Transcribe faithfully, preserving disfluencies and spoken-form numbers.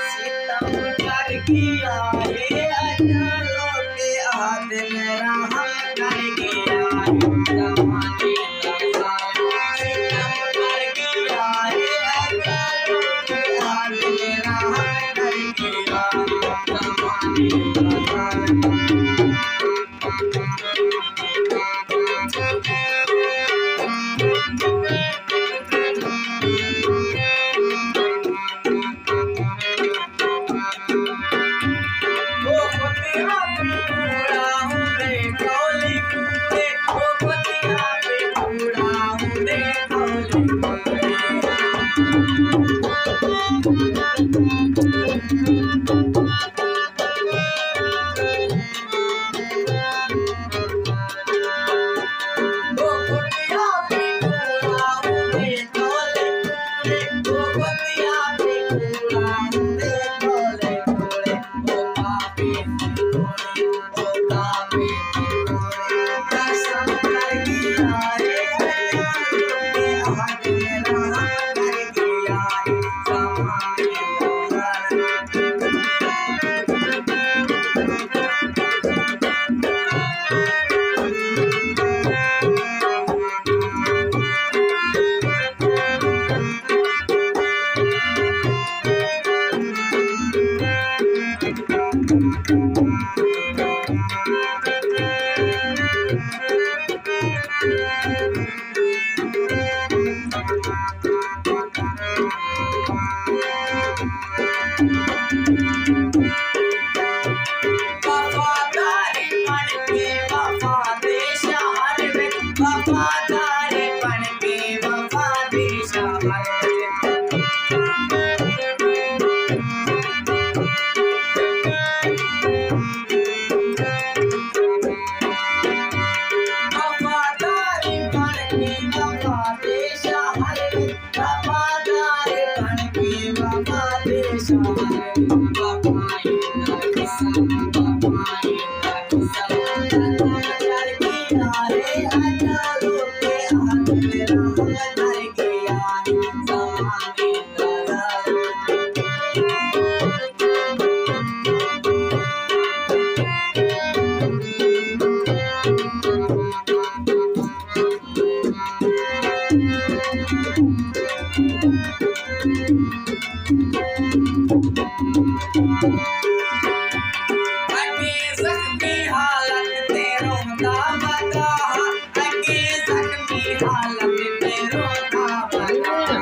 ستم کر گیا ہے اجل، لوک آدم رحم کر گیا ہے۔ زمانے دا ظالم ستم کر گیا ہے اجل، لوک آدم رحم کر گیا ہے۔ زمانے دا ظالم وفاداری بݨ کے وفا دے شہر وچ، وفاداری بݨ کے وفا دے شہر وچ۔ وفاداری بݨ کے وفا دے شہر وچ، وفادار بݨ کے وفا دے شہر، وفا دا قسم، وفا دا قسم، قسم چڑھ گیا ہے، اجل لوک آدم رحم کر گیا ہے، زمانے دا ظالم۔ اڳے زخمی حالت تے روندا ودا ہا، اڳے زخمی حالت تے روندا ودا ہا۔